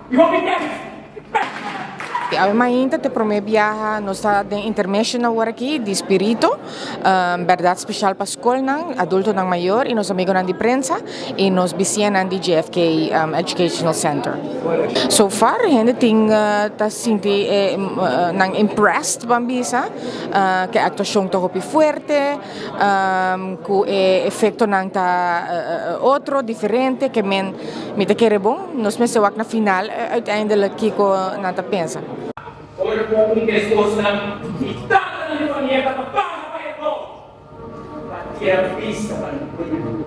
I hopi thanks. Awe mainta te prome biaha nos ta den intermission awor aki di Spirito, berdad special pa scolnan, adultonan mayor y nos amigonan di prensa y nos bisianan di JFK Educational Center. So far hende tin ta sinti nan impressed, ban bisa, cu e actuacion ta hopi fuerte, cu e efectonan ta otro, diferente, ke men mi ta kere bon, nos mester wak na final uiteindelijk kiko nan ta pensa. Ora ku un esposnan i tatanan di famia ta paga pa e tou, pa tira bista pa nan pueblo.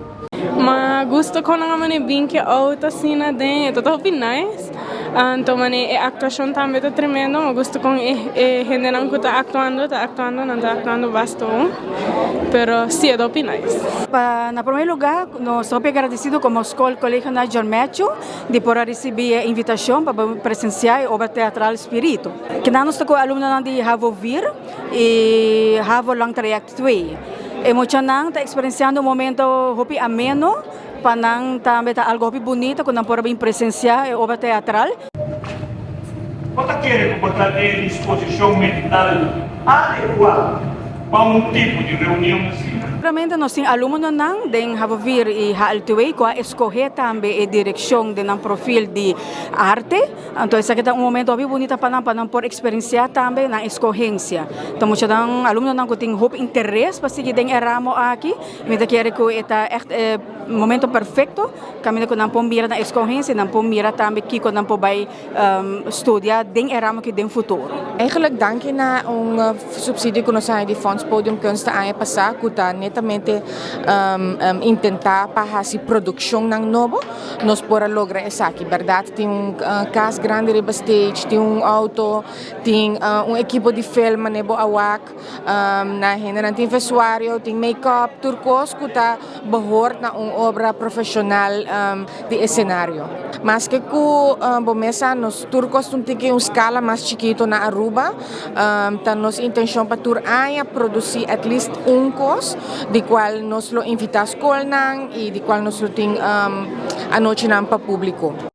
Ma gusta kon nan a mane bin ke auto asina den, e ta hopi nice. Anto mane e actuacion tambe ta tremendo. Ma gusta kon e hendenan ku ta actuando, ta actuando, nan ta actuando basta bon. Pero si e ta hopi nice. Na prome lugar, nos ta hopi agradecido como School Colegio Nigel Matthew di por a ricibi e invitacion pa presencia e obra teatral Spirito. Kina nos ta cu alumnonan di Havo 4 y Havo Lang Traject 2. E muchanan ta experienciando un momento hopi ameno, pa nan tambe ta algo hopi bunita cu nan por a bin presencia e obra teatral. Bo ta kere ku bo ta den disposishon mental adekuá pa un tipo di reunion asina? Realmente nos tin alumnonan den Havo 4 y HL2 cu a escoge tambe e direccion den nan profil di arte. Anto esaki ta un momento hopi bunita pa nan por experiencia tambe nan escogencia. Anto muchanan, alumnonan cu tin hopi interes pa sigui den e ramo aki, mi ta kere cu e ta echt e momento perfecto, caminda cu nan por mira nan escogencia, nan por mira tambe kico nan por bay studia den e ramo aki den futuro. Eigenlijk danki na un subsidio cu nos a di Fonds Podiumkunsten aña pasa, cu ta netamente intenta pa haci produccion nan nobo, nos por a logra esaki. Berdad, tin un cast grandi riba stage, tin un auto, tin un ekipo di film manera bo a wak, na hende nan tin vestuario, tin make-up, tur cos cu ta behoort na un obra profesional di escenario. Maske cu bo mes sa nos tur cos tin un escala mas chikito na Aruba, ta nos intencion pa tur aña produci at least un cos, di cual nos lo invita scolnan y di cual nos lo tin anochinan pa publico.